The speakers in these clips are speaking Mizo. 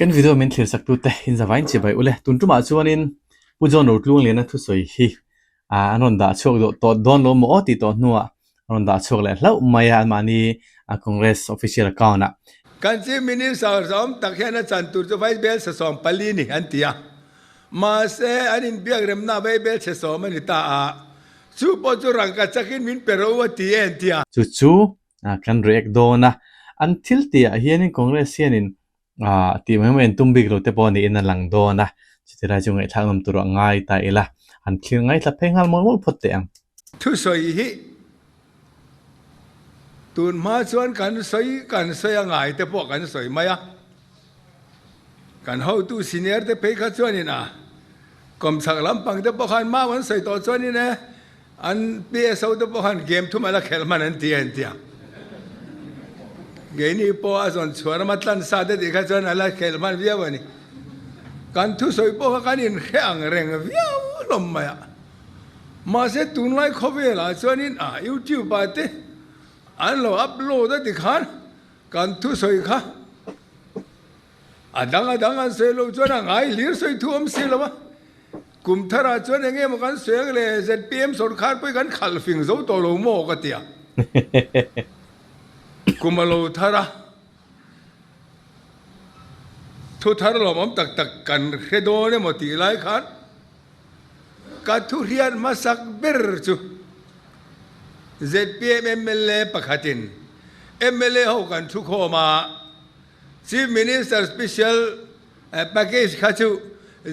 Kan video min thlir sak tute in zavain chibai ule. Tun tumah chuanin Pu John Rotluangliana thusawi hi an rawn dah chhuak deuh tawh dawn lo maw aw tih tawh hnuah an rawn dah chhuak leh hlauh mai a anmahni Congress official account ah. Kan Chief Minister zawm tak hian a chan tur chu Vaibel chhe 14 ni an ti a, mahse an inbiak remna Vaibel chhe sawm a ni ta a, chu pawh chu rangka chakin min pe ro a ti e an ti a. Chu chu kan react dawn a, an thil tihah hianin Congress hianin Ah, tih mai mai an tum bik lo te pawh niin a lang dawn a, chuti lai chu ngaihthlak nawm tur a ngai ta ila, an thlir ngaithla phei nghal mawlh mawlh phawt teh ang. Thusawi hi tun hma chuan kan sawi kan sawi a ngai te pawh kan sawi mai a, kan hotu senior te phei kha chuanin a kawmchhak lampang te pawh khan mau an sawi tawh chuanin e, An PSO te pawh khan game thum a la khelh hman an ti a entia. Keini pawh a zawn chhuah rama tlan sa te tih kha chuan a la khelh hman viau a ni. Kan thusawi pawh kha kan inhre ang reng viau hlawm mai a. Mahse tunlai khawvelah chuanin a YouTube ah te an lo upload a ti khan kan thusawi kha a dang a dang an sawi loh chuan a ngai hlir sawi thu awm si lo a. Kum tharah chuan eng emaw kan sawi ang le, zpm sawrkhar pawh hi kan khalh fing zo tawh lo maw ka ti a. Kum a lo thar a, thu thar lawmawm tak tak kan hre dawn emaw tih lai khan ka thu hriat hmasak ber chu zpm mla pakhatin mla ho kan thu khawm a, Chief Minister Special Package kha chu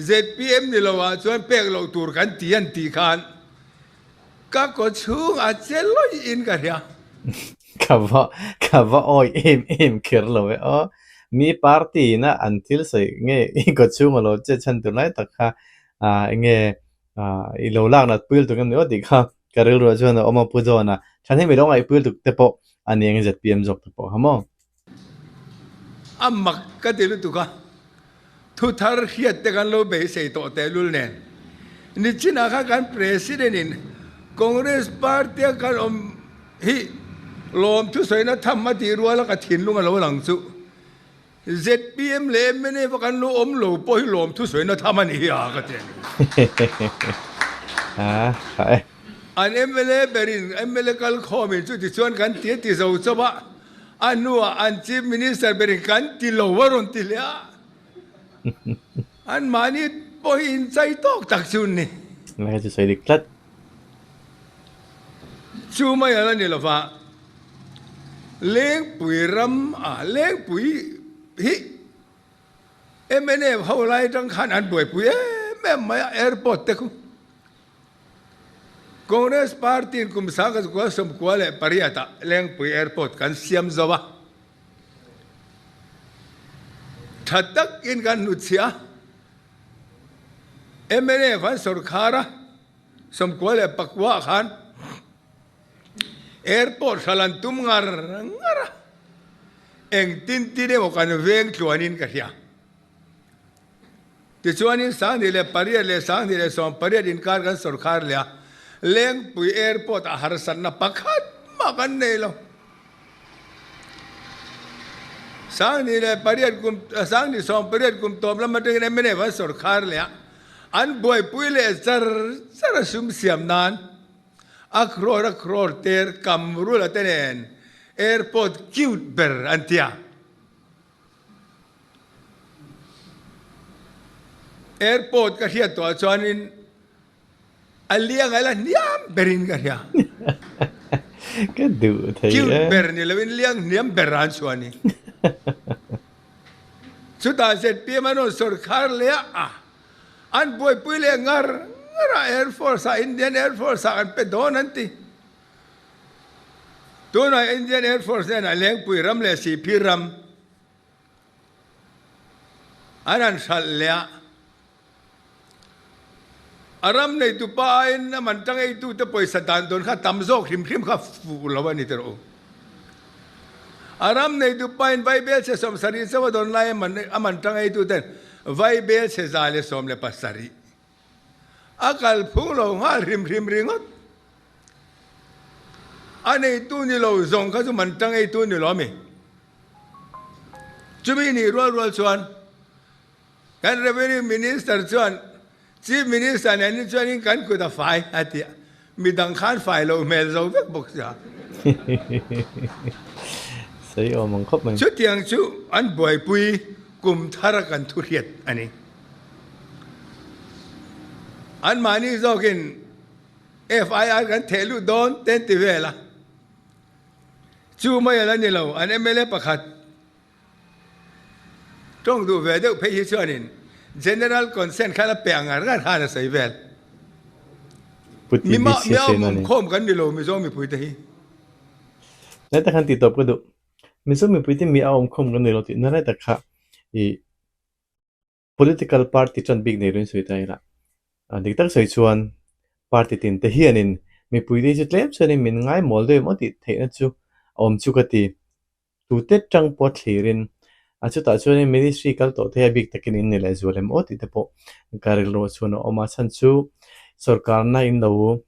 zpm ni lo ah chuan pek loh tur kan ti an tih khan ka kaw chhung a che lawih in ka hria. Ka va ka va awi em em kher lo e aw. Mi party in a an thil sawi nge i kaw chhung a lo che chhan tur lai tak kha ah enge ah i lo lak nat pui lutuk em ni aw tih kha ka rilruah chuan a awm a Pu John-a thahnem i lo ngaih pui lutuk te pawh a ni ang zpm zawk te pawh kha maw. A mak ka ti lutuk a, thu thar hriat te kan lo beisei tawh tehlul nen. Nichinah khan kan President in Congress party a kan awm hi lawm thusawina tham a tih ruala ka thinlung a lo lang chu. Zpm leh mnf a kan lo awm lo pawh hi lawm thusawina tham a ni hi a ka ti a ni. An mla berin mla kalkhawmin chutichuan kan ti a ti zo chauh a. A hnuah an Chief Minister berin kan ti lo a rawn ti leh a, anmahni pawh hi inchai tawk tak chu an ni. Hei chu sawi dik tlat. Chu mai a la ni lova, Lengpui ram ah Lengpui hi mnf ho lai atang khan an buaipui em em mai a, airport te khu. Congress Party in kum 1998 ah Lengpui Airport kan siam zo a, tha takin kan hnutchhiah a, mnf an sawrkhar a, 99 ah khan Airport hral an tum ngar ngar a, engtin tin emaw kan veng tluanin ka hria. Tichuanin 2008 leh 2018 inkar kan sawrkhar leh a, Lengpui Airport ah harsatna pakhat mah kan nei lo. 2008 kum 2018 kum tawp lam atangin mnf an sawrkhar leh a, an buaipui leh char char a sum siam nan a crore a crore ter kam rula te nen airport cute ber an ti a. Airport ka hriat tawh ah chuanin a liang a la hniam berin ka hria. Ka duh thei e. Cute ber ni loin liang hniam ber an chhuah a ni. Chutah zpm an rawn sawrkhar leh a, an buaipui leh ngar ngar a Air Force ah Indian Air Force ah kan pe dawn an ti. Tunah Indian Air Force hnenah Lengpui ram leh Sihphir ram an han hralh leh a, a ram neitu pa aiin a man tang eitute pawisa dan dawn kha tam zawk hrim hrim kha fuh lo a ni tawh. A ram neitu pain Vaibel chhe 70 chauh a dawn lai a man tang eituten Vaibel chhe 117 A kal phung lo nghal hrim hrim ringawt. A neitu ni lo zawng kha chu man tang eitu ni lo a mi. Chumi nih rual rual chuan. Kan Revenue Minister chuan Chief Minister nen hi chuanin kan kut a fai a ti a, midang khan fai loh hmel zo vek bawk sia. Sawi awm ang khawp mai. Chutiang chu an buaipui kum thar a kan thu hriat a ni. Anmahni zawkin FIR kan theh lut dawn te an ti vel a. Chu mai a la ni lo, an mla pakhat tawng duh ve deuh phei hi chuanin General Consent khan a pe ang ngar ngar khan a sawi vel. Pu Mi mah TBC mi a sawi na awm ni. khawm kan ni lo Mizo mipui te hi. Lai tak khan tih tawp ka duh. Mizo mipui te mi a awm khawm kan ni lo tih na lai tak kha i Political party tan bik nei loin sawi ta ila. Dik tak sawi chuan party tin te hianin mipui te hi chu tlem chuanin min ngai mawl deuh em aw tih theihna chu a awm chu ka ti. Tute tang pawh thlirin a chutah chuanin ministry kal tawh te hi a bik takin in ni leh zual em aw tih te pawh ka rilruah chuan a awm a. Chhan chu sorkarna in lo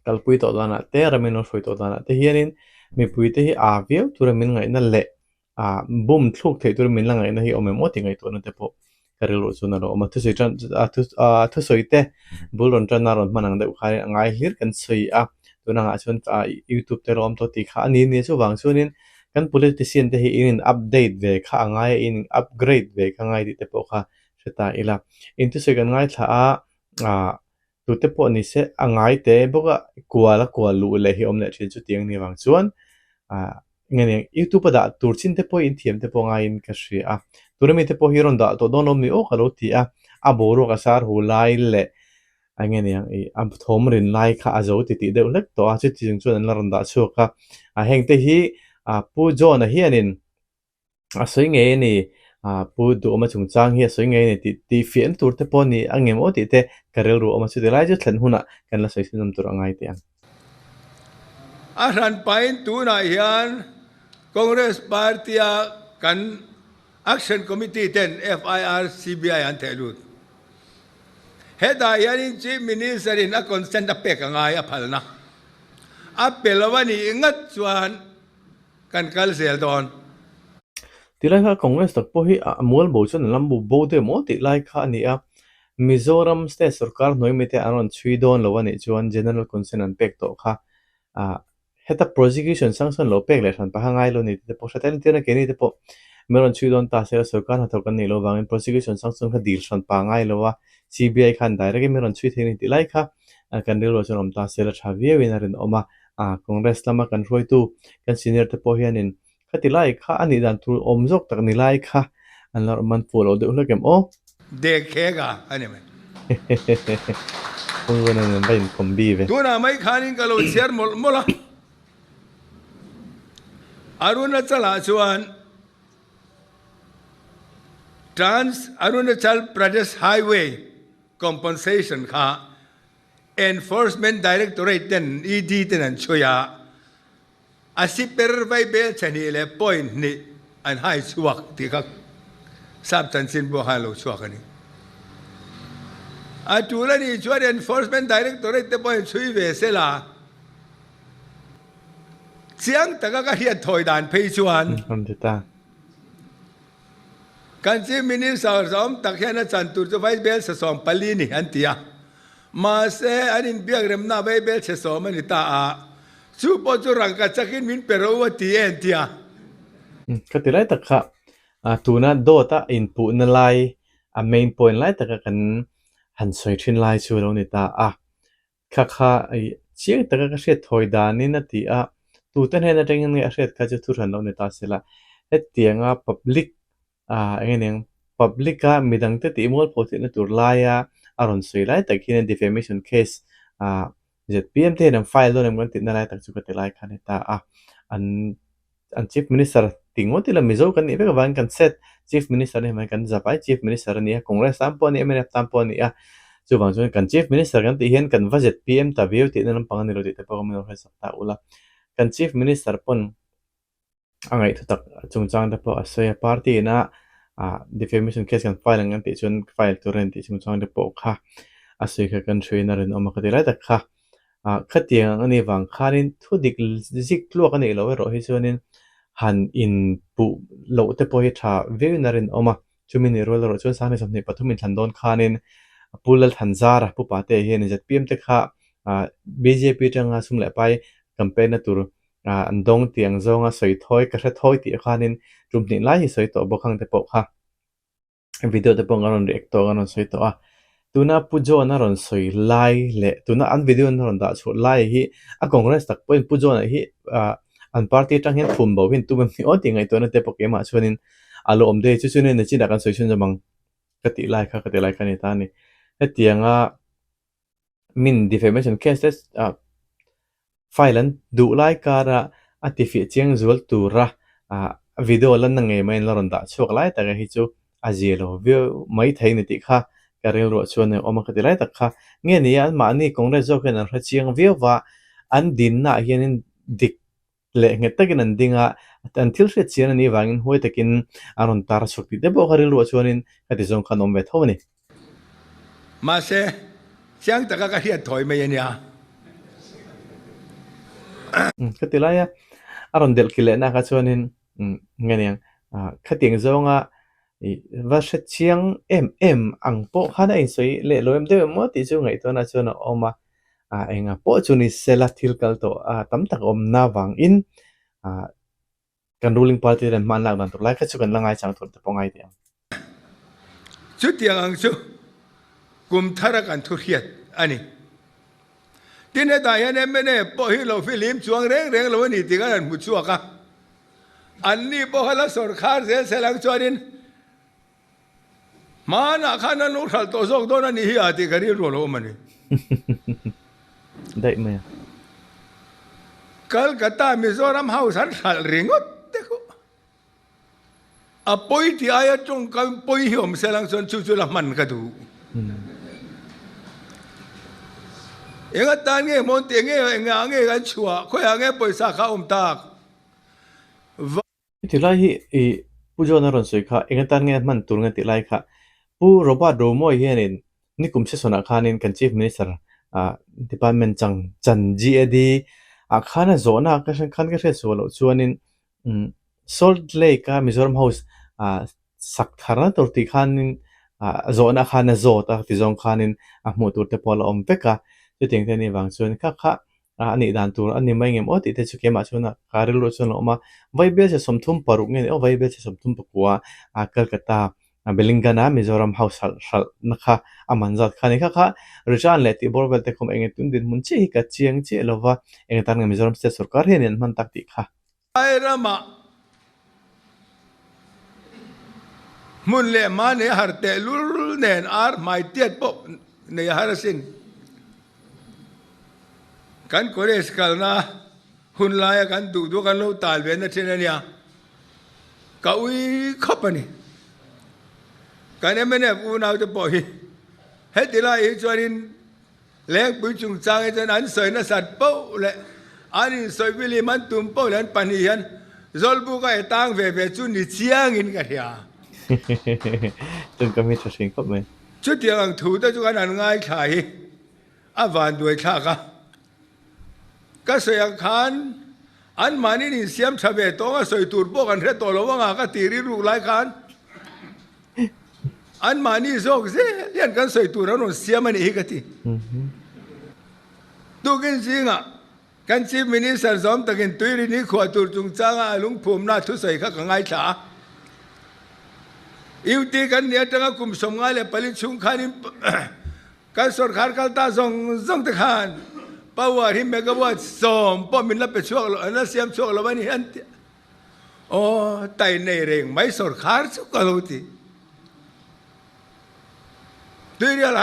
kalpui tawh danah te ramin lo hruai tawh danah te hianin mipui te hi aa viau tura min ngaihna leh Ah, bum thluk theih tur min la ngaihna hi awm em aw tih ngaihtuahna te pawh ka rilruah chuan a lo awm a. Thusawi tan ah thu ah thusawi te bul rawn tan a rawn hman ang deuh khanin a ngai hlir kan sawi a, tun angah chuan ah youtube te rawh awm tawh tih kha a ni nia chuvang chuanin kan politician te hi in in update ve kha a ngai a, in in upgrade ve kha a ngai tih te pawh kha hre ta ila. In thusawi kan ngaithla a, ah tute pawh ni se a ngai te bawk a kual a kual luh leh hi awm leh thin chutiang ni vang chuan ah Nge nia, YouTube a dah tur chin te pawh in thiam te pawh ngaiin ka hria a. Tuna mite pawh hi rawn dah tawh dawn lo mi aw ka lo ti a, a boruak a sar hu lai leh a nge nia ih a thawm rin lai kha a zo ti tih deuh hlek tawh a, chuti chung chuan an la rawn dah chhuak a. A heng te hi ah Pu John-a hianin a sawi ngei a ni, ah Pu Duhawma chungchang hi a sawi ngei a ni tih tih fiahna tur te pawh a ni a ngem aw tih te ka rilru a awm a, chuti lai chu thlen hunah kan la sawi chhunzawm tur a ngai teh ang. A hranpain tunah hian Congress Party-a kan Action Committee ten FIR, CBI an theh lut. Hetah hianin Chief Minister-in a consent a pek a ngai a phalna a pe lo a nih ngat chuan kan kal zel dawn. Ti lai kha Congress tak pawh hi a mual bo chuan an lam bu bo deuh maw tih lai kha a ni a. Mizoram state sorkar hnuai mite an rawn chhui dawn lo a nih chuan General Consent an pek tawh kha ah heta prosecution sanction lo pek leh hran paha ngai lo ni tih te pawh hre tel tir a keini te pawh min rawn chhui dawn ta se sorkar hnathawk kan neih loh vangin prosecution sanction kha dil hran pa ngai lo a CBI khan direct in min rawn chhui thei a ni tih lai kha kan rilruah chuan awm ta se la tha viauin a rinawm a ah Congress lama kan hruaitu kan senior te pawh hianin Khati lai kha a nih dan tur awm zawk tak ni lai kha an la rawn man fuh lo deuh hlek em aw. Dek khek a a ni mai. Phone nen an va inkawm bi ve. Tunah mai khanin ka lo chhiar mawlh mawlh a. Arunachal-ah chuan Trans Arunachal Pradesh Highway Compensation kha Enforcement Directorate ten, ED ten an chhui a. A siper vaibel chhehnih leh point hnih an hai chhuak tih kha sap chanchin pawh khan a lo chhuak a ni. A tul a nih chuan Enforcement Directorate te pawhin chhui ve se la, chiang taka ka hriat thawi dan phei chuan kan Chief Minister zawm tak hian a chan tur chu vaibel 14 ni an ti a, mahse an inbiak remna vaibel 10 a ni ta a. Chu pawh chu rangka chakin min pe ro a ti e an ti a. Ka ti lai tak kha tuna dawt a inpuhna lai a main point lai taka kan han sawi thin lai chu a lo ni ta a. Kha kha chiang taka ka hriat thawi danin a ti a, tute hnen atangin nge a hriat kha chu thuhran lo ni ta se la. Hetianga public eng eng public a midangte tih mualpho theihna tur laia a rawn sawi lai tak hian defamation case ZPM te hian an file dawn em kan tihna lai tak chu ka ti lai kha a ni ta a, an an Chief Minister ti ngawt ila Mizo kan nih vek avangin kan set Chief Minister ni hmai kan zavai Chief Minister a ni a, Congress tan pawh a ni a, mnf tan pawh a ni a, chuvang chuan kan Chief Minister kan tih hian kan va ZPM ta viau tihna lampang a ni lo tih te pawh ka min lo hresak ta ula, kan Chief Minister pawn A ngaihtu tak chungchang te pawh a sawi a, party ina ah defamation case kan file ang kan tih chuan file tur a ni tih chungchang te pawh kha a sawi kha kan hruain a rinawm a ka ti lai tak kha. Ah khatiang ang a nih vang khanin thu dik zik tluak a nih loh erawh hi chuanin han inpuh loh te pawh hi tha viauin a rinawm a. Chumi ni rual erawh chuan Sanghnih 23 inthlan dawn khanin Pu Lalthanzara, Pu Pate hian zpm te kha bjp atanga sum leh pai campaign na tur an dawng tih ang zawnga sawi thawi ka hre thawi tih khanin tum hnih lai hi sawi tawh bawk ang te pawh kha. Video te pawh an rawn react tawh a, an rawn sawi tawh a. Tuna Pu John a rawn sawi lai leh tuna an video an rawn dah chhuah lai hi a Congress tak pawhin Pu John-a hi ah an party atang hian phum bo hian tum em ni aw tih ngaihtuahna te pawh keimah chuanin a lo awm daih a. Chu chuan nachinah kan sawi chhunzawm ang ka tih lai kha ka tih lai kha a ni ta a ni. Hetianga min defamation case te ah file an duh lai kara a tifiah chiang zual tura ah video lan na ngei mai an la rawn dah chhuak lai tak hi chu a zia lo viau mai thei ni tih kha ka rilruah chuan a awm a ka ti lai tak kha nge ni a anmahni Congress zawk hian an hre chiang viau va an dinna ah hianin dik leh nghet takin an ding a, an thil hriat chian a nih vangin huai takin an rawn tar chhuak tih te pawh kha rilruah chuanin ka ti zawng khan awm ve tho a ni. Mahse, chiang taka ka hriat thawi mai a nia. Ka ti lai a, a rawn delh ki lehna kha chuanin nge niang, khatiang zawnga va hre chiang em em ang pawh khan a insawi leh lo em deuh em maw tih chu ngaihtuahna chuan a awm a, ah enga pawh chu ni sela thil kal tawh a tam tak awmna vangin ah kan ruling party ten hma an lak dan tur lai kha chu kan la ngaichang tur te pawh ngai teh ang. Chutiang ang chu kum thara kan thu hriat a ni. Tin hetah hian mna pawh hi lo fihlim chuang reng reng lo a ni tih kan han hmu chhuak a. Anni pawh kha la sawrkhar zel sel ang chuanin Hmanah khan an lo hralh tawh zawk dawn a nih hi a tih ka rilru a lo awm a ni. Daih mai a. Calcutta Mizoram House an hralh ringawt te khu. A pawi tih aia tawngkam pawi hi awm se lang chuan chu chu la hman ka duh. Eng atan nge hmawn tih nge engah nge kan chhuah khawiah nge pawisa kha a awm tak. Heti lai hi i Pu John a rawn sawi kha eng atan nge a hman tur nge tih lai kha Pu Robert Romoy hianin nikum session-ah khanin kan Chief Minister ah Department chang chan GAD ah khan a zawhna ka hre khan ka hriat suah loh chuanin umm Salt Lake-a Mizoram House ah sak tharna tur tih khanin ah zawhna khan a zawt a ti zawng khanin a hmuh tur te pawh a la awm vek a chutiang te anih vang chuan kha kha a nih dan tur a ni mai ngem aw tih te chu keimah chuan ka rilru chuan a awm a, Vaibelchhe 36 nge ni aw Vaibelchhe 31 a Calcutta Belingana Mizoram House hralh hralh na kha a man zat kha a ni kha kha return leh tih bawr vel te khawm eng nge tun dinhmun chiah hi ka chiang chiah lo va eng tan nge Mizoram State Sorkar hian an hman tak tih kha. Lai ramah hmun leh hma nei a har tehlul nen ar hmai tiat pawh nei a har asin. Kan college kalna hun laia kan duh duh kan lo tal ve na thin a nia. Ka ui khawp a ni. Kan mnf unaute pawh hi heti lai hi chuanin Lengpui chungchang hi chuan an sawi nasat poh leh an insawi vilim an tum poh leh an pahnih hian Zawlbuk a e tang ve ve chu ni chiangin ka hria. Tun ka mi tha hrin khawp mai. Chutiang ang thu te chu kan han ngaithla hi a vanduai thlak a. Ka sawi ang khan anmahniin insiam tha ve tawng a sawi tur pawh kan hre tawh lo anga ka ti rilruk lai khan Anmahni zawk zel hian kan sawi tur an rawn siam a nih hi ka ti. Tukin zingah kan Chief Minister zawm takin Tuirin hi khuah tur chungchanga a lungphumna thusawi kha ka ngaithla a. UT kan nih atanga kum 54 chhung khanin kan sorkar kal ta zawng zawng te khan power hi megawatt 10 pawh min la pe chhuak lo, an la siam chhuak lo a ni an ti a. Aw, tai nei reng mai sorkar chu ka lo ti. Tuirial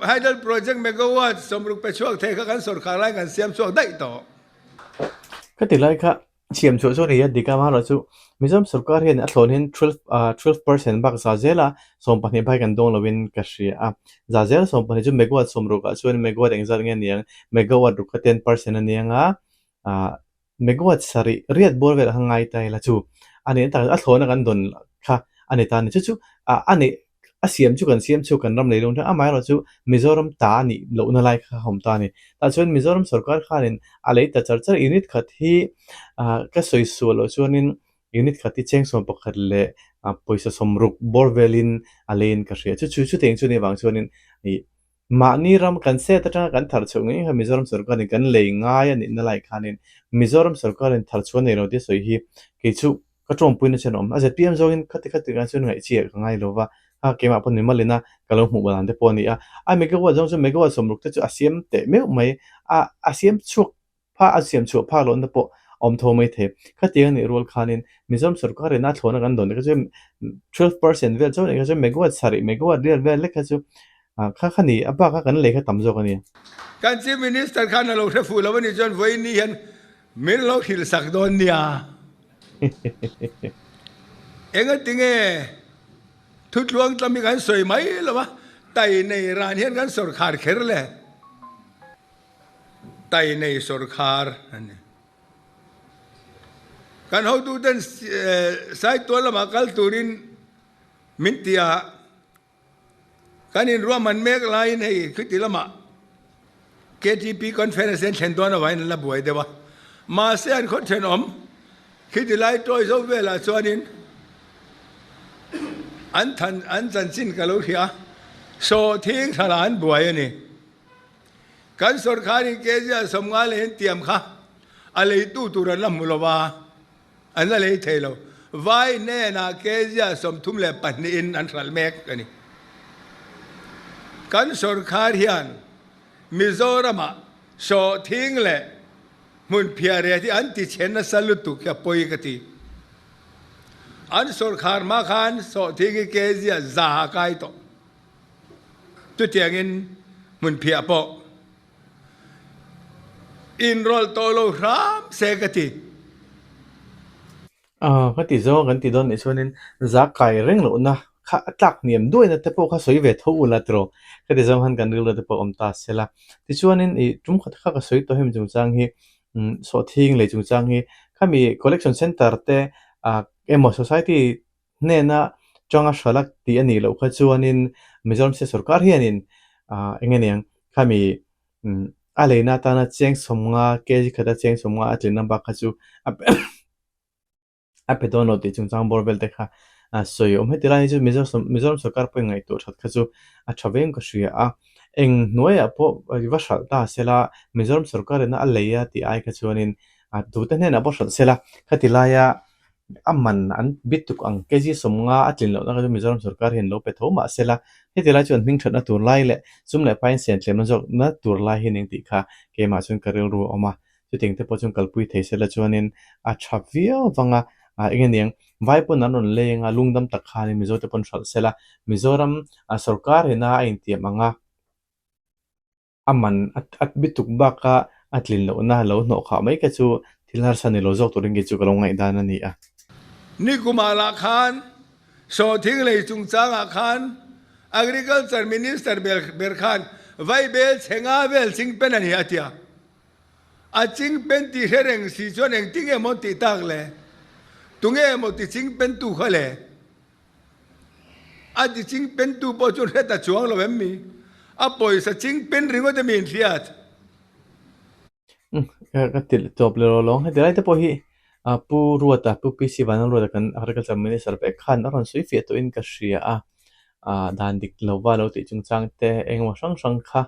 Hydel Project megawatt 60 pe chhuak thei kha kan sorkar lai kan siam chhuak daih tawh. Ka ti lai kha siam chhuah chu a ni a, dik a amaherawh chu Mizoram sorkar hian a thlawn hian 12 percent bak za zela 12 phai kan dawng lovin ka hria a. Za zel 12 chu megawatt 60 ah chuan megawatt engzat nge a ni ang, megawatt ruk kha 10% a ni ang a, Megawatt sarih riat bawr vel kha ngai ta ila chu a nih tak a thlawhna kan dawn kha a ni ta a ni. Chu chu a nih a siam chu kan siam chu kan ram lei lung thleng amaherawh chu Mizoram ta a nih lohna lai kha a awm ta a ni. Tah chuan Mizoram sorkar khanin a lei ta char char unit khat hi ka sawi sual loh chuanin unit khat hi cheng 11 leh pawisa 60 bawr velin a leiin ka hria. Chu chu chutiang chu ni avang chuanin ih mahni ram kan set atanga kan thar chhuah ngei kha Mizoram sorkarin kan lei ngai a nihna lai khanin Mizoram sorkarin thar chhuah nei lo tia sawi hi kei chu ka tawngpuina chuan a awm. A ZPM zawngin khati khati khan chuan ngaih chiah ka ngai lo va, kha keimah pawh ni malin a ka lo hmuh dan te pawh a ni a. A megawatt zawng chu megawatt 60 te chu a siam teh meuh mai a, a siam chhuak pha a siam chhuah phak lohna pawh a awm tho mai thei. Khatiang a nih rual khanin Mizoram sorkar ina thlawhna kan dawn te kha chu 12% vel chauh a nih kha chu megawatt sarih megawatt riat vel lek kha chu kha kha ni a bak a kan lei kha tam zawk a ni. Kan Chief Minister khan a lo hre fuh lo a nih chuan vawiin ni hian Min lo hrilh sak dawn nia. Engatinge thutluang tlam hi kan sawi mai lo a, tai nei ran hian kan sawrkhar kher le. Tai nei sawrkhar a ni. Kan hotuten Saitual lamah kal turin min ti a. Kan inruahman mek laiin hei khiti lamah KTP Conference an thlen dawn avangin an la buai deuh a. Mahse an khaw thenawm khiti lai tawi zo velah chuanin an than an chanchin ka lo hria a, sawhthing thlalah an buai a ni. Kan sawrkharin KZia 50 leh in tiam kha a leitu tur an la hmu lo va. An la lei thei lo. Vai hnenah kg 32 in an hralh mek a ni. Kan sawrkhar hian Mizoramah sawhthing leh hmunphiah reh hi an ti chhe nasa lutuk hi a pawi ka ti. An sawrkhar hma khan sawhthing hi kg 100 a kai tawh. Chutiangin hmunphiah pawh. Inrawlh tawh lo hram se ka ti. Aw, ka ti zawng kan ti dawn nih chuanin za kai reng lohna kha a tlak hniam duaina te pawh kha sawi ve tho ula tiraw ka ti zawng khan kan rilru te pawh a awm ta se la. Tichuanin ih tum khat kha ka sawi tawh hemi chungchang hi umm sawhthing lei chungchang hi khami collection centre te ah emaw society hnena tanga hralh a tih a nih loh kha chuanin Mizoram state sorkar hianin ah eng nge niang khami a leina atana cheng 50 kg khata cheng 50 a tlinna bak kha chu a a pe dawn lo tih chungchang bawr vel te kha a sawi awm. Heti lai hi chu Mizoram sorkar pawhin ngaihtuah that kha chu a tha veng ka hria a, eng hnuaiah pawh va hralh ta sela Mizoram sorkar ina a lei a tih ai kha chuanin a tute hnenah pawh hralh sela khati laia A man an bit tuk ang. Kg 50 a tlin lohna kha chu Mizoram sorkar hian lo pe tho mah se la, heti lai chuan hming thatna tur lai leh sum leh pain sen tlemna zawkna tur lai hi ning tih kha keimah chuan ka rilru a awm a. Chutiang te pawh chuan kalpui thei se la chuanin a tha viau vang a, eng nge niang vai pawn an rawn leng a, lungdam tak khanin Mizo te pawn hralh se la, Mizoram sorkar ina a intiam ang a. A man a bituk baka a tlin lohna lo hnawh khah mai kha chu thil harsa ni lo zawk turin kei chu ka lo ngaihdan a ni a. Nikumah lah khan sawhthing lei chungchangah khan Agriculture Minister ber khan vaibel chhe nga vel chingpen a ni a ti a. A chingpen tih hre reng si chuan engtin nge maw tih tak le? Tunge emaw ti chingpentu kha le? A ti chingpentu pawh chu hre ta chuang lo em mi? A pawisa chingpen ringawt emi in hriat? Ka ti tawp leh rawh lawng. Heti lai te pawh hi Pu Ruata, Pu PC Vanlalruata kan Agriculture Minister vek khan a rawn sawi fiah tawhin ka hria a. Dan dik lova lo tih chungchang te engemaw hrang hrang kha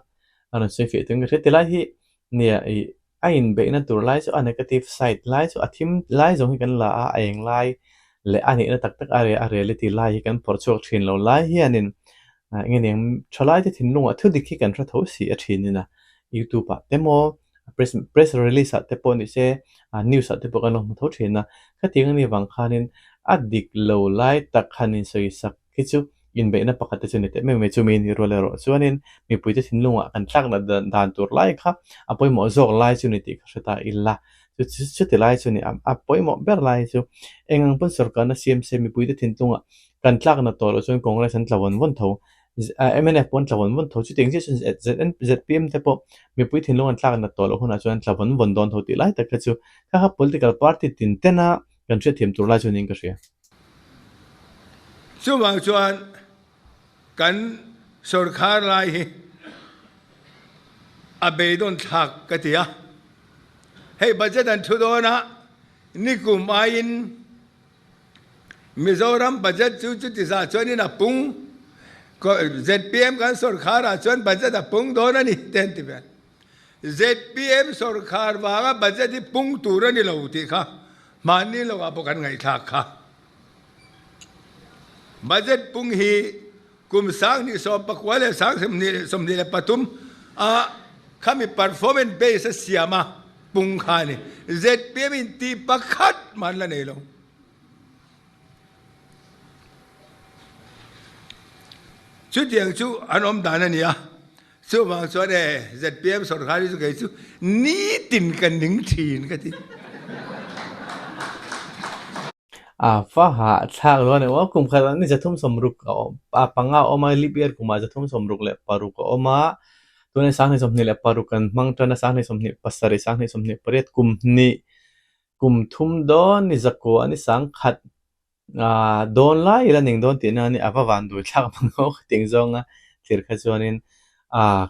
a rawn sawi fiah tawhin ka hria. Tilai hi nia ih A inbeihna tur lai chu a negative side lai chu a thim lai zawng hi kan la a, a eng lai leh a nihna tak tak a a reality lai hi kan phawrh chhuak thin lo lai hianin eng nge thalai te thinlungah thu dik hi kan hre tho si a thinin a, youtube ah te maw press press release ah te pawh ni se news ah te pawh kan lo hmu tho thin a, khatiang anih vang khanin a dik lo lai tak han insawi sak Khi chu inbeihna pakhat te chu ni teh mai mai chumi ni rual erawh chuanin mipuite thinlungah kan tlakna dan tur lai kha a pawimawh zawk lai chu ni tih ka hre ta ila. Chu chuti lai chu ni a pawimawh ber lai chu eng ang pawn sorkarna siam se mipuite thinlungah kan tlakna tawh loh chuan Congress an tla vawn vawn tho, mnf pawh an tla vawn vawn tho, chutiang chiah chuan zpm te pawh mipui thinlung an tlakna tawh loh hunah chuan an tla vawn vawn dawn tho tih lai tak kha chu kha kha political party tin tena kan hriatthiam tur lai chu niin ka hria. Chuvang chuan kan sorkar lai hi a beidawn thlak ka ti a. Hei budget an thu dawn a, nikum aiin Mizoram budget chu chuti zah chuanin a pung, zpm kan sawrkharah chuan budget a pung dawn a ni te an ti ve. Zpm sawrkhar vanga budget hi pung tur a ni lo tih kha hmanni lovah pawh kan ngaihthlak kha. Budget pung hi kum 2019 leh 2023 a khami performance base a siam a pung kha a ni. Zpm in tih pakhat mah an la nei lo. Chutiang chu an awm dan a ni a, chuvang chuan e zpm sawrkar hi chu kei chu nitin ka ning thin ka ti. A va hahthlak lo a ni. Aw kum khat ah ni 360 a awm a, panga a awm a, leap year kumah 366 a awm a, tunah 2026 kan hmang tan a, 2027, 2028 kum hnih Kum thum dawn ni zakua ni sangkhat dawn lai ila ning dawn tihna a ni, a va van dui thlak mang ho ka ting zawnga thlir kha chuanin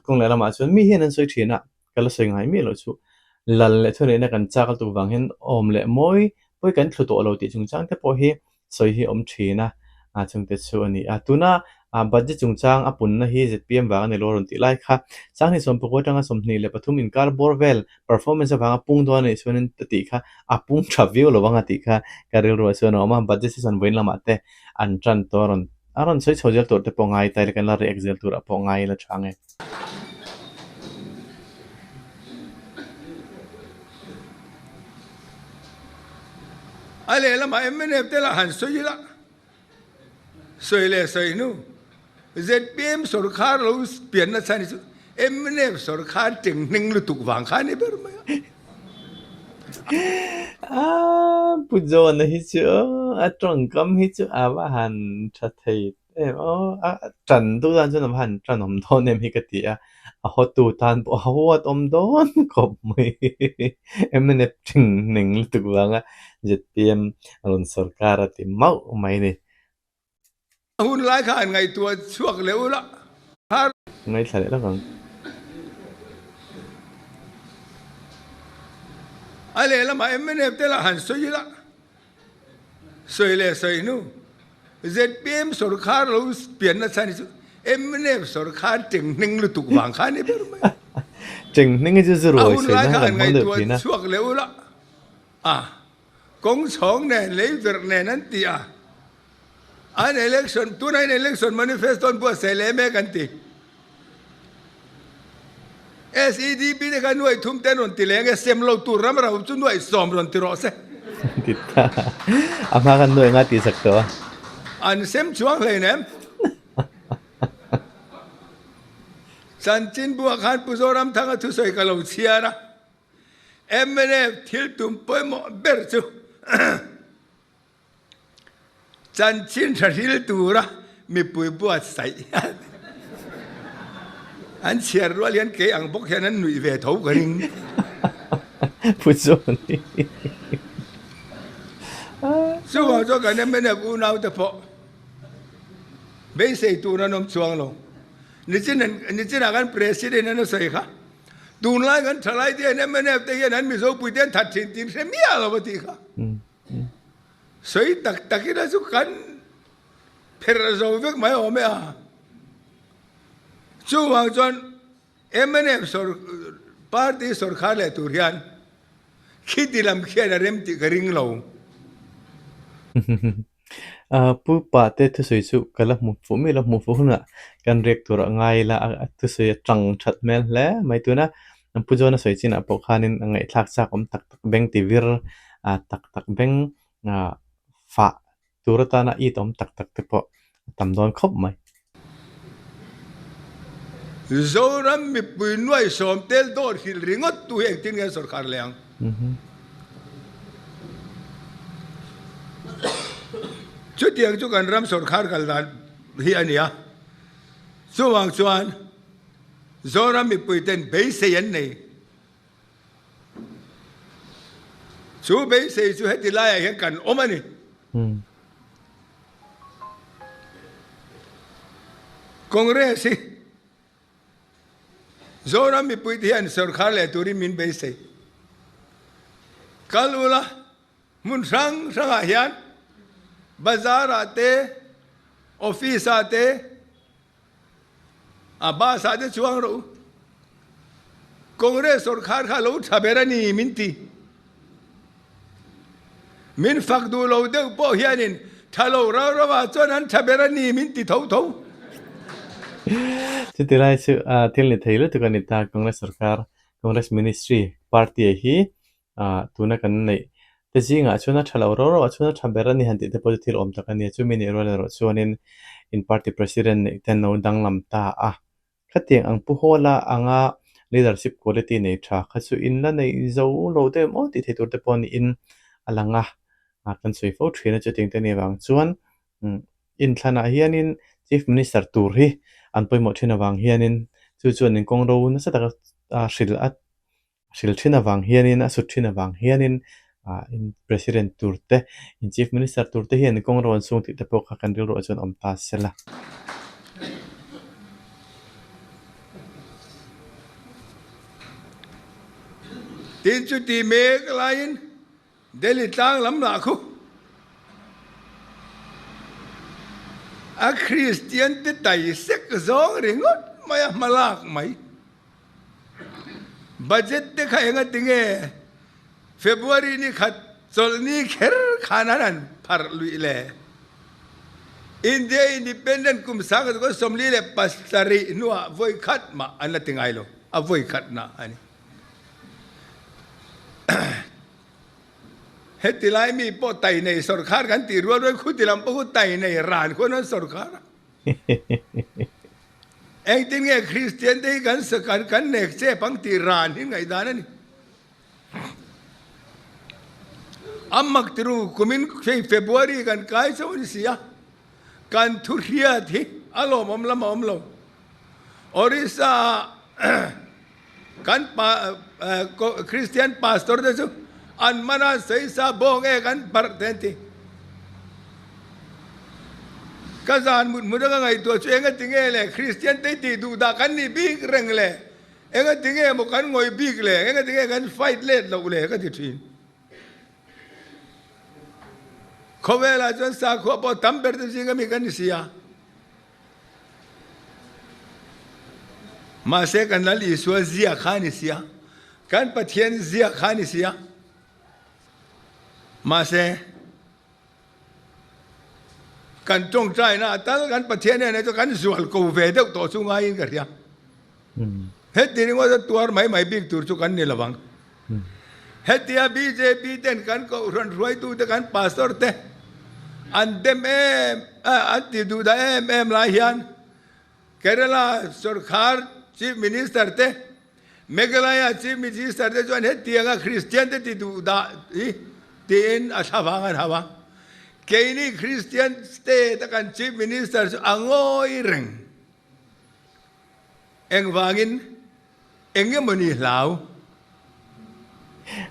kawng leh lamah chuan mi hian an sawi thin a, ka la sawi ngai miah loh chu lal leh thuneihna kan chak lutuk vang hian awm leh mawi pawi kan thlu tawh lo tih chungchang te pawh hi sawi hi awm thin a, chungte chu a ni a. Tuna budget chungchang a punna hi zpm vang a ni lo a rawn tih lai kha 2019 atanga 23 inkar bawr vel performance avanga pung dawn a nih chuanin a tih kha a pung tha viau lo ang a tih kha ka rilruah chuan a awm a. Budget season vawiin lamah te an tan tawh a rawn a rawn sawi chho zel tur te pawh ngai ta ila kan la react zel turah pawh ngai ila tha ang e. A lehlamah mnf te lah han sawi ila, sawi leh sawi hnu zpm sawrkhar lo pian nasa ni chu mnf sawrkhar cheng hning lutuk vang kha a ni ber mai a. Aa Pu John-a hi chu a tawngkam hi chu a va han tha thei Em aw, a tan duh dan chuan a va han tan awm dawn em hi ka ti a, a hawtu tan pawh a huat awm dawn khawp mai. Mnf ṭhing ning lutuk vanga zpm rawn sawrkar a ti mauh mai ni. A hun lai kha an ngaihtuah chhuak leh ula. Ngaithla leh lawk ang. A lehlamah mnf te lah han sawi ila. Sawi leh sawi hnu, zpm sawrkhar lo pian nasa ni chu mnf sawrkhar cheng hning lutuk vang kha a ni ber mai a. Cheng hning hi chu zu A ruai hun sawi lai nan kha kan an hmang deuh ngaihtuah thin a. chhuak leh ula a, kawng chhawng nen lei verh nen an ti a, an election tunah hian election manifesto an buatsaih leh mek an ti. SEDP te kha nuaih thum te an rawn ti leng e, sem lo tur ram ro chu nuaih sawm rawn ti rawh se. Ti ta. A hma khan nuaih nga tih sak tawh a. An sem chuang hleinem. Chanchin buah khan Pu Zoramthanga thusawi ka lo chhiar a, mnf thil tum pawimawh ber chu Chanchin tha hril tura mipui buatsaih an chhiar rual hian kei ang bawk hian an nuih ve tho ka ring. Pu Johnny. Chuvang chuan kan mnf unaute pawh beisei tur an awm chuang lo. Nichinah kan President an a sawi kha tunlai kan thalai te hian mnf te hian an Mizopuite an that thin tih hre miah lo a tih kha. Sawi tak tak ila chu kan pherh zo vek mai awm e a. Chuvang chuan mnf sawr party sawrkhar leh tur hian khiti lam khian a rem tih ka ring lo. Pu Pate thusawi chu ka la hmu fuh mi lo hmu fuh hunah kan riak tur a ngai ila a thusawi a tang that hmel hle mai tuna Pu John-a sawi chinah pawh khanin a ngaihthlak chak awm tak tak beng ti vir tak tak beng fah tur atana it awm tak tak te pawh a tam dawn khawp mai. Zoram mipui nuai sawm tel dawr hrilh ringawt tu hi engtin nge sawrkar leh ang? Chutiang chu kan ram sawrkar kal dan hi a ni a, chuvang chuan Zoram mipui ten beisei an nei. Chu beisei chu heti laiah hian kan awm a ni. Congress hi Zoram mipui te hian sawrkhar leh turin min beisei. Kal ula hmun hrang hrangah hian. Bazar ah te, office ah te, a bus ah te chuang rawh u. Congress sorkar kha lo tha ber a ni min ti. Min fak duh lo deuh pawh hianin tha lo rau rau ah chuan an tha ber a ni min ti tho tho. Chuti lai chu thil ni thei lutuk a ni ta Congress sorkar, Congress Ministry, party hi tuna kan neih te zingah chuan a tha lo rau rau ah chuan a tha ber a ni han tih te pawh chu thil awm tak a ni a. Chumi nih rual erawh chuanin in party president neih te an lo danglam ta a. Khatiang ang pu Hawla anga leadership quality nei tha kha chu in la nei zo lo deuh maw tih theih tur te pawh niin a lang a, kan sawi fo thin a chutiang te nih avang chuan inthlanah hianin Chief Minister tur hi an pawimawh thin avang hianin chu chuan in kawng ro nasa taka hrilh a hril thin avang hianin a sut thin avang hianin ah in president tur te in chief minister tur te hian kawng rawn sung tih te pawh kha kan rilruah chuan awm ta se la. Tin chuti mek laiin Delhi tlang lam lah khu a Kristian te tai sek zawng ringawt mai a hma lak mai. Budget te kha enga tinge February ni khat chawlhni kher khan an han pharh luih le? India Independent kum 1947 hnuah vawi khat mah an la ti ngai lo, a vawi khatna a ni. Heti lai mi pawh tai nei sawrkhar kan tih rual rual khuti lam pawh khu tai nei ran khuan an sawrkhar a. Engtin nge Kristian te hi kan kan kan nek chep ang tih ran hi ngaihdan a ni. A mak tiru kumin hei February kan kai chauh a ni si a, kan thu hriat hi a lawmawm lam a awm lo. Orissa ah kan pa Kristian pastor te chu an man a saisa bawng ek an parh te an ti. Ka zan mut hmun a ka ngaihtuah chu enga tinge le Kristian te tih duh dah kan nih bik reng le, enga tinge maw kan ngawih bik le, enga tinge kan fight let loh le ka ti thin. Khawvelah chuan sakhua pawh tam ber te zinga mi kan ni si a. Mahse kan Lal Isua zia kha a ni si a, kan Pathian zia kha a ni si a. Mahse kan tawngtaina a tal kan Pathian nen chu kan zual ko ve deuh tawh chu ngaiin ka hria. Heti ringawt a tuar mai mai bik tur chu kan ni lovang. Hetia bjp ten kan kohhran hruaitute kan pastor te an dem em an ti duh dah em em lai hian Kerala sorkar chief minister te Meghalaya chief minister te chuan hetianga Kristian te ti duh dah hi tiin a thla vang an hau a. Keini Kristian state a kan chief minister chu a ngawi reng. Engvangin eng emawni hlau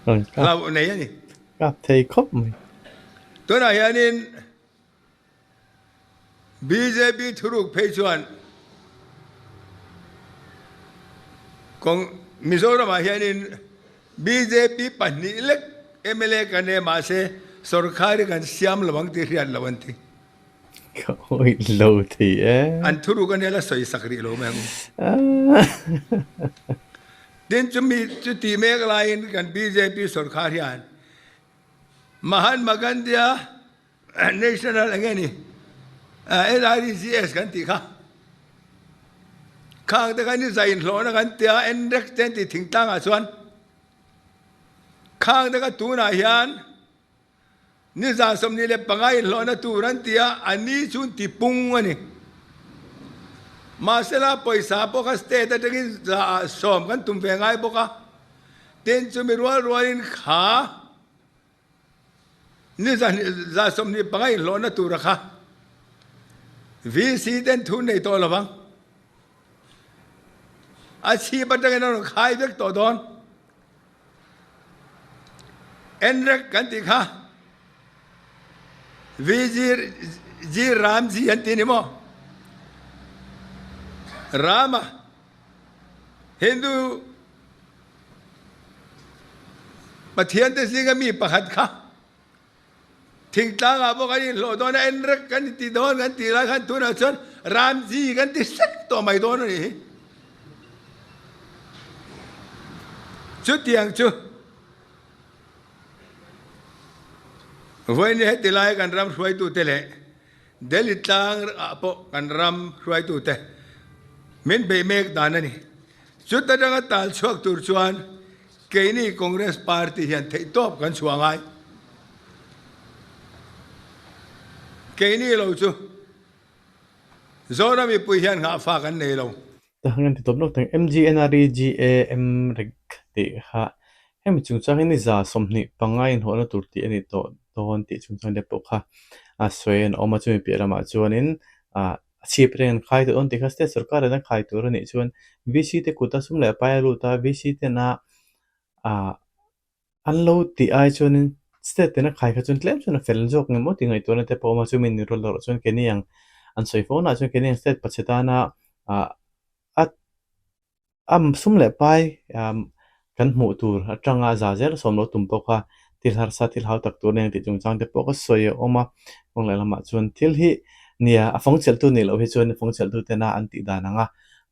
hlauh nei a ni. Kap thei khawp mai. Tunah hianin bjp thuruk phei chuan kawng Mizoramah hianin bjp pahnih lek mla kan e mahse sorkar hi kan siam lo ang tih hriat loh an ti. Ka awih lo thei e. An thuruk ania la sawi sak rih lo mai ang u. Tin chumi chu tih mek laiin kan bjp sorkar hian Mahatma Gandhi-a National eng nge ni NREGS kan tih kha khang te kha ni zain hlawhna kan tia NREG te an tih thingtlangah chuan khang te kha tunah hian Ni 25 inhlawhna tur an ti a, a ni chu an ti pung a ni. Mahsela pawisa pawh kha state atangin 100 kan tum ve ngai bawk a, tin chumi rual rualin kha ni 25 inhlawhna tura kha VC ten thu nei tawh lo vang. A chhip atangin a rawn khai vek tawh dawn. Enrek kan tih kha VG Ramji an ti ni maw? Rama Hindu Pathian te zinga mi pakhat kha. Thingtlangah pawh kan inhlawh dawn a, enrek kan inti dawn kan tih lai khan tunah chuan Ramji kan ti hrek tawh mai dawn a nih hi. Chutiang chu vawiin heti lai kan ram hruaitute leh Delhi tlang ah pawh kan ram hruaitute min beih mek dan a ni. Chuta atanga tal chhuak tur chuan keini Congress party hian theihtawp kan chhuah ngai. Keini lo chu Zoram mipui hian nghahfa kan nei lo. Tah hian ti tawp lawk teng MGNREGAM reg tih kha hemi chungchang hi ni 25 inhlawhna tur tih a ni tawh dawn tih chungchang te pawh kha a sawi an awm a, chumi piah lamah chuanin ah a chhip reng an khai tawh dawn tih kha state sorkar in a khai tur a nih chuan VC te kut a sum leh pai a lut a, VC ten a ah An lo tih ai chuanin state tina khai kha chuan tlem chuan a fel zawk ngem aw tih ngaihtuahna te pawh a awm a, chumi ni rual erawh chuan keini ang an sawi fo naah chuan keini ang state pachhe tana ah a a sum leh pai kan hmuh tur atanga za zel a sawm lo tum pawh kha thil harsa thil hau tak tur nen tih chungchang te pawh ka sawi a awm a, kawng leh lamah chuan thil hi nia a fawng chelhtu nih loh hi chuan fawng chelhtu tena an tih dan anga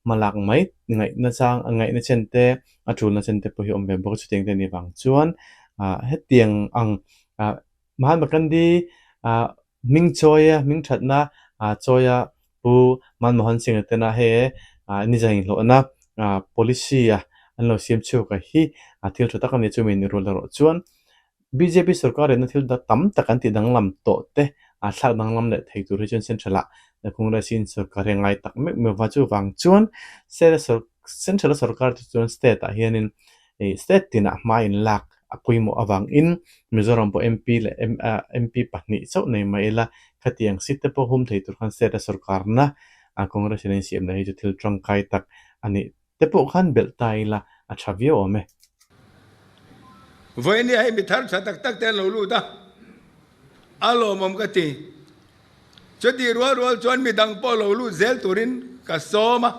hmalak mai ngaihna chang ngaihna chen te a tulna chen te pawh hi awm ve bawk a chutiang te anih vang chuan ah hetiang ang ah Mahatma Gandhi ah hming chawia hming thatna ah chawia Pu Manmohan Singh a tena hei ah ni zainhlawhna ah policy a an lo siam chhuak a hi a thil tha tak a ni chumi ni rual erawh chuan Bjp sorkar in a thil tam tak an tih danglam tawh te a thlak danglam leh thei tur hi chuan central ah Congress in sorkar hi a ngai tak meuh meuh va chuvang chuan central a sorkar te chuan state ah hianin ih state tinah hma in lak a pawimawh avangin Mizoram pawh MP leh MP pahnih chauh nei mai ila khatiang seat te pawh hum thei tur khan state a sorkarna Congress in a insiam leh hi chu thil tangkai tak a nih te pawh khan belh ta ila a tha viau awm e. Vawinia hei mi thar tha tak tak te an lo lut a, a lawmawm ka ti. Chutih rual rual chuan mi dang pawh lo lut zel turin ka sawm a,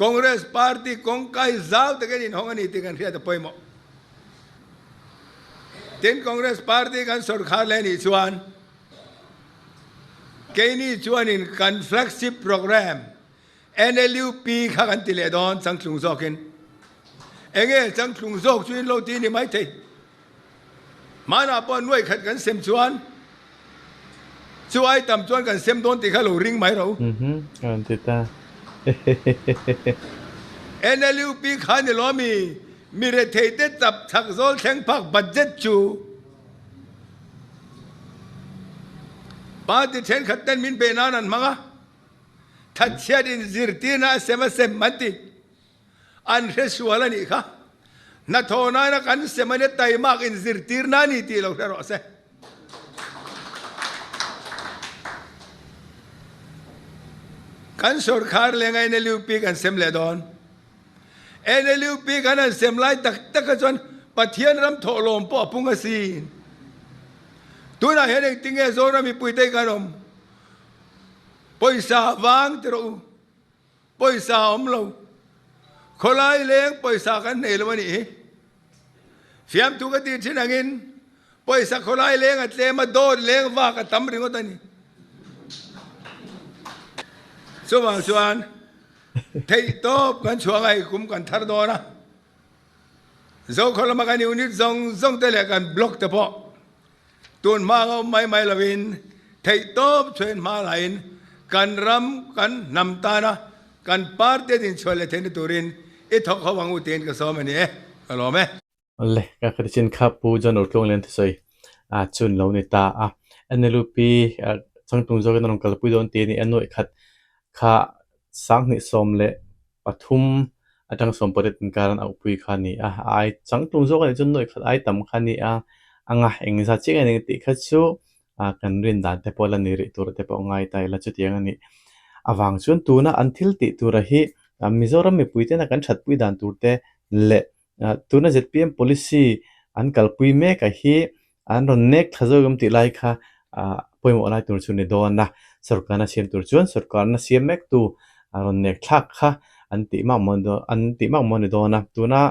Congress party kawngkai zau takin inhawng a ni tih kan hriat a pawimawh. Tin, Congress party kan sawrkhar leh nih chuan keini chuanin kan flagship programme NLUP kha kan ti leh dawn changtlung zawkin. Enge changtlung zawk chu in lo ti ni mai thei. Hmanah pawh nuai khat kan sem chuan chu ai tam chuan kan sem dawn tih kha lo ring mai ro. Kan ti ta. NLUP kha ni lo mi mi rethei te chap chak zawl thleng phak budget chu party thenkhat ten min pe nan an hmang a. Thatchhiat in zirtirna a sem a sem an ti. An hre sual a nih kha. Hnathawh nana kan sem a nia taimak in zirtirna a ni tih lo hre rawh se. Kan sorkar lenga NLUP kan sem leh dawn. NLUP kan han sem lai tak tak a chuan Pathian ram thawhlawm pawh a pung asin. Tunah hian engtinge Zoram mipuite kan awm? Pawisa vang ti rawh u, pawisa a awm lo. Khawlai leng pawisa kan nei lo a nih hi. Fiamthu ka tih thin angin pawisa khawlai leng a tlem a, dawt leng vak a tam ringawt a ni. Chuvang chuan theihtawp kan chhuah ngai kum kan thar dawn a. Zokhaw lama kan unit zawng zawng te leh kan block te pawh Tun hma ngawm mai mai lovin theihtawp chhuain hma laiin kan ram, kan hnam tana kan party a dinchhuah leh theihna turin i thawk ho ang u tiin ka sawm a ni e, ka lawm e. Awle, ka khatichin kha Pu John Ortlung Lian thusawi chun lo ni ta a. NLUP changtlung zawkin a rawn kalpui dawn tih a ni a, nuaih khat kha 2013 atang 18 inkar an auhpui kha a ni a, a ai changtlung zawk a nih chuan nuaih khat ai tam kha a ni a, anga eng zat chiah nge ni tih kha chu kan rin dan te pawh la ni rih tur te pawh ngai ta ila chutiang a nih avang chuan tuna an thil tih tura hi Mizoram mipui tena kan thatpui dan tur te leh Tuna zpm policy an kalpui mek a hi an rawn nek thla zawk em tih lai kha pawimawh lai tur chu ni dawn a, sorkarna siam tur chuan sorkarna siam mek tu rawn nek thlak kha an tih mak maw an tih mak maw ni dawn a. Tuna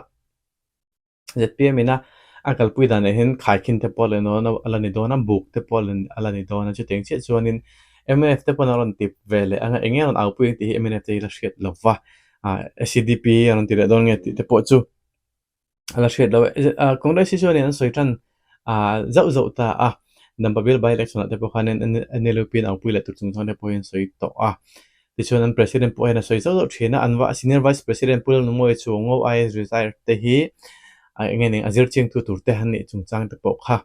zpm ina A kalpui dan ah hian khaikhin te pawh a la ni dawn a, buk te pawh a la ni dawn a, chutiang chiah chuanin mnf te pawn a rawn tip ve leh ang a, eng nge a rawn aupui ang tih hi mnf te hi la hriat lo va, SEDP a rawn ti leh dawn nge tih te pawh chu a la hriat lo a. Congress hi chuanin an sawi tan zauh zauh ta a, Dampa bial by election ah te pawh khanin NLUP an aupui leh tur chungchang te pawhin an sawi tawh a. Tichuan an President pawh hian a sawi zauh zauh thin a, an Senior Vice President Pu Lalnumawia Chuango IAS retired te hi eng nge ning a zir chiangtu tur te an nih chungchang te pawh kha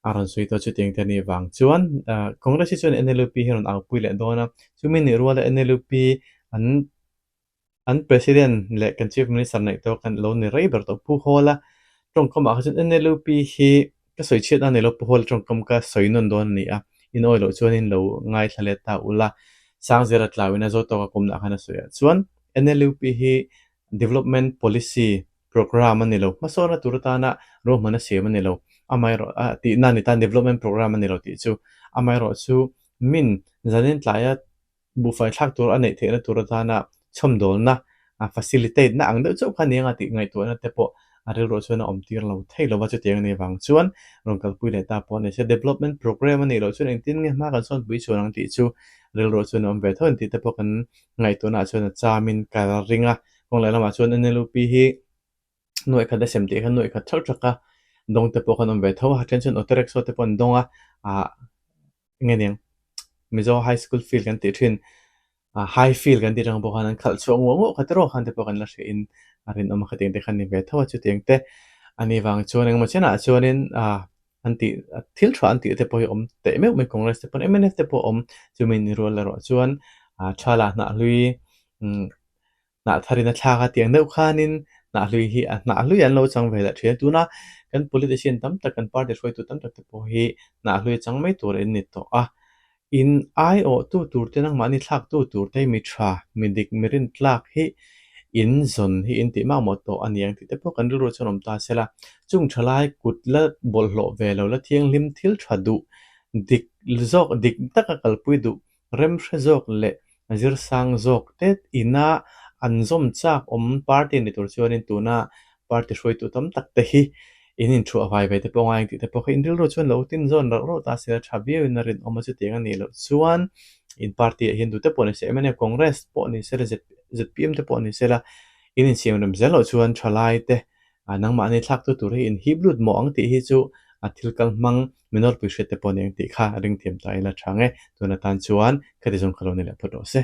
a rawn sawi tawh chutiang te a nih vang chuan Congress hi chuan NLUP hi a rawn aupui leh dawn a, chumi nih ruala NLUP an An President leh kan Chief Minister neih tawh kan lo ni rei ber tawh Pu Hawla tawngkam ah kha chuan NLUP hi ka sawi chhiat a ni lo Pu Hawla tawngkam ka sawi nawn dawn a ni a, in awi loh chuan in lo ngaithla let ta ula Sangzira tlauin a zawt tawk a kumna khan a sawi ah chuan NLUP hi Development Policy Programme a ni lo, hmasawnna tur atana ruahman a siam a ni lo, amaherawh a tihna a ni tan Development Programme a ni lo tih chu amaherawh chu min zanin tlaia Buhfai thlak tur a neih theihna tur atana chhawmdawlna, facilitate na ang deuh chauh kha nia nga tih ngaihtuahna te pawh a rilruah chuan a awm tir lo thei lo va, chutiang a nih vang chuan rawn kalpui leh ta pawh a ni. Se development programme a nih loh chuan engtin nge hma kan sawnpui chhuan ang tih chu rilruah chuan a awm ve tho ang tih te pawh kan ngaihtuahnaah chuan a chamin ka ring a. Kawng leh lamah chuan NLUP hi nuaih khat a sem tih khan nuaih khat theuh thak a, dawng te pawh khan awm ve tho a, a then chuan auto rickshaw te pawh an dawng a, ah Nge niang Mizo High School field kan tih thin ah High field kan tih tang pawh khan an khalh chhuah nguah nguah kha tiraw khan te pawh kan la hria in a rinawm a khatiang te khan ni ve tho a chutiang te a ni vang chuan engemaw chenah chuanin ah an tih thil tha an tih te pawh hi awm teh meuh mai Congress te pawn mnf te pawh awm chumi ni rual erawh chuan ah tha lah hnah hlui umm Hnah tharin a thlak a tiang deuh khanin hnah hlui hi a hnah hlui an lo chang ve leh thin a. Tuna kan politician tam tak, kan party hruaitu tam tak te pawh hi hnah hlui a chang mai tur an ni tawh a. In aiawhtu tur te nangmahni thlaktu tur te mi tha, mi dik, mi rintlak hi in zawn hi in tih makmawh tawh a ni ang tih te pawh kan rilru chuan awm ta se la. Chung thalai kut la bawlhhlawh ve lo la thianghlim thil tha duh, dik zawk, dik taka kalpui duh Remhre zawk leh zirsang zawk te ina an zawm chak awm party ni tur chuanin tuna party hruaitu tam tak te hi in inthuah vai ve te pawh ngai ang tih te pawh kha in rilru chuan lo tin zawn rauh rauh ta se a tha viauin a rinawm a chutiang a nih loh chuan in party ah hian tute pawh ni se mnf Congress pawh ni se la zpm te pawh ni se la in insiam rem zel loh chuan thalai te nangmahni thlaktu tur hi in hip lut mawh ang tih hi chu a thil kal hmang Mi nawlpui hriat te pawh a ni ang tih kha ring thiam ta ila tha nge. Tun atan chuan khati zawng kha lo ni leh phawt rawh se.